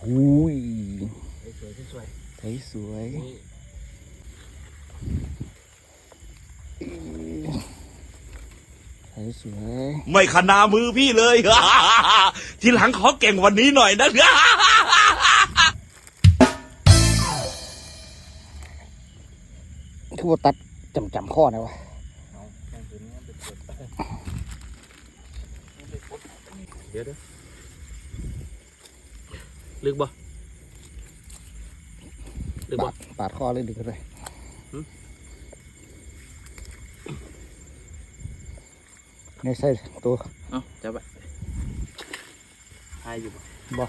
ອຸ້ຍ ໃສສວຍ ໃສສວຍ ນີ້ ໃສສວຍ ໄມ່ຂະໜາມືພີ່ເລີຍ ທີຫຼັງຂໍແກ່ງກວ່ານີ້ໜ້ອຍນະ ຄືບໍ່ຕັດຈ້ຳໆຄໍແດ່ວະ ເອົາ ແມ່ນຕົວນີ້ມັນໄປກົດ ມັນໄປກົດ ດຽວໆ ເລິກບໍ່? ເລິກບໍ່? ປາດ ປາດຄໍເລີຍດຶງຂຶ້ນໄປ ຫຶ? ນີ້ໃສ່ໂຕ ເອົາ ຈັບໄວ້ ຖ່າຍຢູ່ບໍ່? ບໍ່